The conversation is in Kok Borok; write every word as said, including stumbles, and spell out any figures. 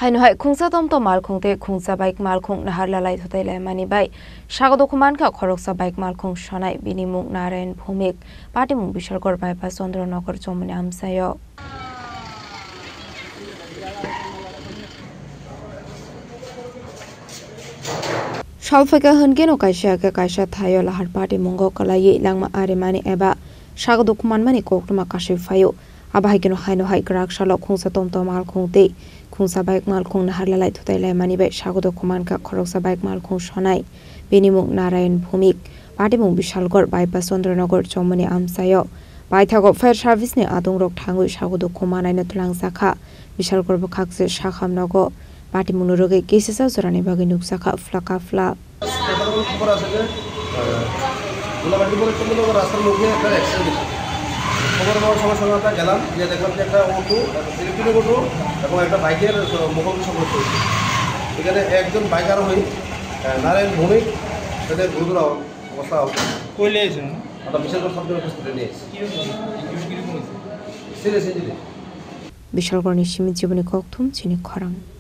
Haino hai khungsa tomtom malkhung tei khungsa bike malkhung nahar lalai thutai laimani bai sago dukhu mankha khoroksa bike malkhung sonai, bini mung Narayan Bhumik, patimung Bishalgarh bypass Chandra Nagar chomoni amchaio. Salphaikha hwnkeno kaisa khe kaisa thaio lahar patimungo kwlaiwi langma arimani eba sago dukhu manmani koktwma kasui phaio. Abo hai kheno haino hai kwrak salo khungsa tomtom malkhung tei khungsa bike malkhung nahar lalai thutai laimani bai sago dukhu mankha khoroksa bike malkhung sonai, bini mung Narayan Bhumik, patimung Bishalgarh bypass Chandra Nagar chomoni amchaio. Paithago fire service ni adungrok thangwi sago dukhu manaino twlangjakha. Bishalgarh bwkhak se sakham nogo patimungno rwgwi kisisa jorani bagwi nukjakha phlaka phlak. পেপারগুলো খবর আছে যে, আহ, গোলাঘাটি মোড়ে চন্দ্রনগর রাস্তার মুখে একটা অ্যাক্সিডেন্ট হয়েছে। খবর পাওয়ার সঙ্গে সঙ্গে আমরা গেলাম, গিয়ে দেখলাম যে একটা অটো, একটা ইলেকট্রিক অটো এবং একটা বাইকের, আহ, মুখোমুখি সংঘর্ষ হয়েছে। এখানে একজন বাইক আরোহী, আহ, নারায়ণ ভৌমিক, তাদের গুরুতর অবস্থা আহত। কই নিয়ে এসেছেন? আমরা বিশালগড় সাব জেলা হসপিটালে নিয়ে এসেছি। Serious injury. Bishalgarhni simi jiboni kokthum chini khorang.